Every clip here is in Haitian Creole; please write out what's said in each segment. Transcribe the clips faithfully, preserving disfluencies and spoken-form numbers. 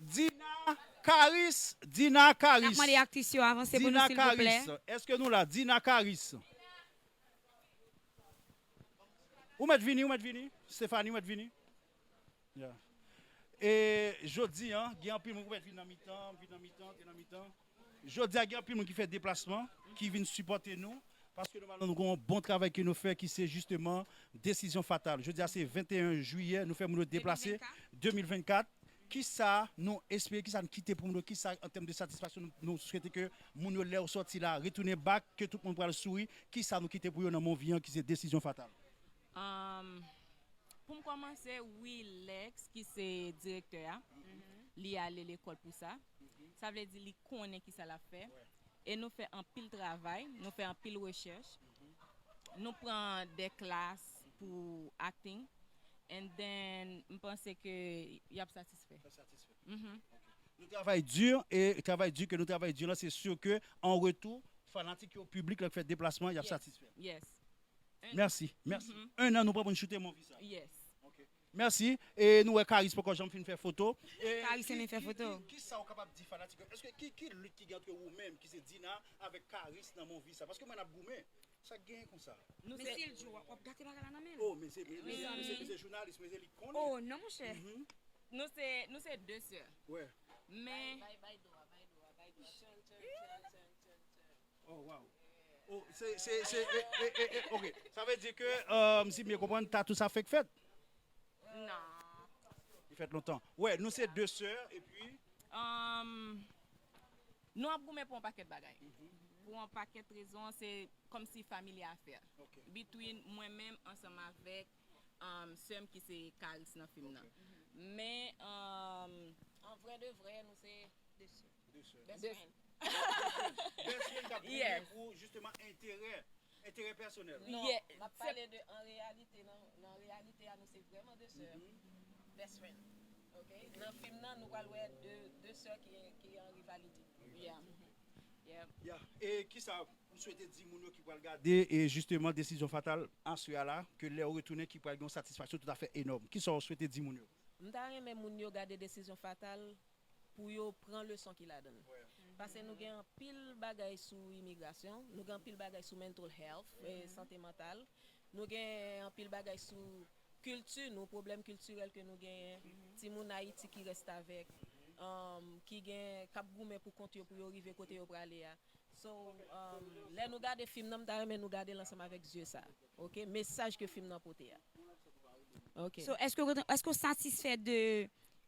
Dina Caris, Dina Caris. N ap mande aktris yo avanse pou nou silvouplè. Dina Caris, èske nou la? Dina Caris. Ou mèt vini, ou mèt vini. Stephanie, ou mèt vini. Yeah. E jodi a, gen anpil moun ki mèt vin nan mitan, vin nan mitan, te nan mitan. Jodi a, gen anpil moun ki fè deplasman, ki vin sipòte nou. Paske nòmalman, nou gen yon bon travay ke nou fè ki se jisteman Desizyon Fatal. Jodi a, se venteyen jiyè, nou fè moun yo deplase, de mil vennkat. Kisa nou espere, kisa nou kite pou moun yo, kisa an tèm de satisfaksyon nou, nou swete ke moun yo lè yo sòti la, retounen back, ke tout moun pral souri, kisa nou kite pou yo nan movie an ki se Desizyon Fatal? Pou m kòmanse, wi, Lex ki se direktè a, li ale lekòl pou sa. Sa vle di li konnen kisa l ap fè. E nou fè anpil travay, nou fè anpil rechèch. Nou pran de klas pou acting. And then, m panse ke y ap satisfè. Nou travay di, e travay di ke nou travay di la, se si ke an retou, fanatik yo, piblik la k fè deplasman, y ap satisfè. Yes. Mèsi, mèsi. En an, nou pran pou n choute movie sa. Yes. Mèsi. E nou wè Caris poko janm fin fè foto. E Caris renmen fè foto. Ki sa w kapab di fanatik yo? Èske ki, ki lit ki gen antre ou menm ki se Dina avèk Caris nan movie sa? Paske mwen ap goumen. Sa k genyen konsa? Men si l di w, w ap gate bagay la nan men l. Oh, men se, men se, men se jounalis, men se li k konnen. Oh, non, monchè. Nou se, nou se de sè. Wè. Men. Bay, bay, bay do a, bay do a, bay do a. Turn, turn, turn, turn, turn. Oh, wow. Oh, se, se, se, e, e, e, e, ok. Sa vle di ke, euh, si m byen konprann, tatou sa fèk fèt? Non. Li fèt lontan. Wè, nou se de sè, epi? Um, nou ap goumen pou yon pakèt bagay. Pou yon pakèt rezon, se kòmsi family affair. Between mwen menm ansanm avèk um, sè m ki se Caris nan fim nan. Men, um, an vrè de vrè, nou se de sè. Best friend. Best friend k ap goumen pou, jisteman, enterè, enterè pèsonèl. Non, m ap pale de an reyalite, nan, nan reyalite a, nou se vrèman de sè. Best friend. Ok? Nan fim nan, nou pral wè de, de sè ki, ki an rivalite. Yeah. Yeah. Yeah. E kisa ou swete di moun yo ki pral gade e jisteman Desizyon Fatal aswè a la, ke lè yo retounen ki pral gen yon satisfaksyon toutafè enòm? Kisa ou swete di moun yo? M ta renmen moun yo gade Desizyon Fatal pou yo pran leson ki ladan l. Paske nou gen anpil bagay sou imigrasyon, nou gen anpil bagay sou mental health, e sante mantal. Nou gen anpil bagay sou kilti nou, pwoblèm kiltirèl ke nou genyen, timoun Ayiti ki restavèk, um, ki gen, k ap goumen pou kont yo pou yo rive kote yo prale a. So, um, lè nou gade fim nan, m ta renmen nou gade l ansanm avèk zye sa. Ok? Mesaj ke fim nan pote a. Ok. So, èske, èske w satisfè de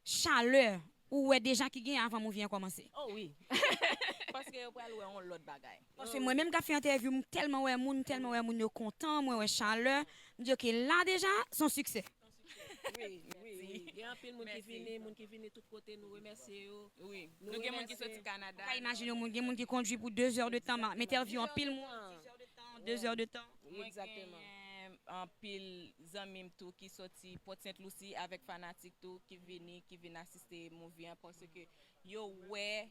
chalè ou wè deja ki genyen avan movie an kòmanse? Oh wi. Paske yo pral wè yon lòt bagay. Paske mwen menm k ap fè entèvyou, m tèlman wè moun, m tèlman wè moun yo kontan, mwen wè chalè. M di, oke, la deja, se yon siksè. Wi, wi, wi. Gen anpil moun ki vini, moun ki vini tout kote, nou remèsye yo. Wi. Nou gen moun ki soti Kanada. Ou ka imajine yon moun, gen moun ki kondui pou de zè de tan, m ap entèvyou anpil moun, de zè de tan, de zè de tan. Mwen genyen anpil zanmi m tou ki soti Pòt Sent Lousi avèk fanatik tou ki vini, ki vin asiste movie an paske yo wè,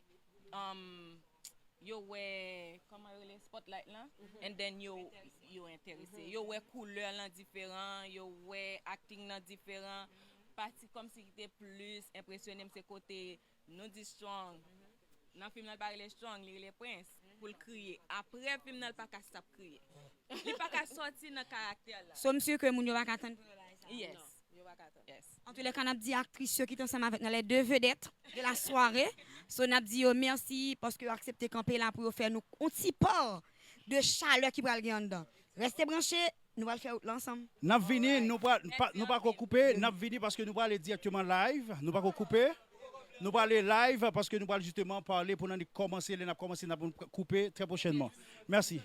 um, yo wè, kòman yo rele, spotlight lan, and then yo, yo enterese. Yo wè koulè lan diferan, yo wè acting nan diferan. Pati kòmsi ki te plis enpresyone m se kote nou di Strong. Nan fim nan, li pa rele Strong, li rele Prince. Pou l kriye. Apre fim nan, li pa ka stop kriye. Li pa ka sòti nan karaktè l la. So, m si ke moun yo pa ka tann pou yo bay sa. Yes. Yo pa ka tann. Yes. Antoulèka, n ap di aktris yo ki t ansanm avèk nou, les deux vedettes de la soirée. So, n ap di yo mèsi paske yo aksepte kanpe la pou yo fè nou yon ti pa de chalè ki pral gen anndan. Reste branche, nou pral fè wout la ansanm. N ap vini, nou pa, pa, nou pako koupe, n ap vini paske nou prale dirèkteman live, nou pako koupe. Nou prale live paske nou pral jisteman pale pou n annik kòmanse, lè n ap kòmanse, n ap koupe trè pwochènman. Mèsi.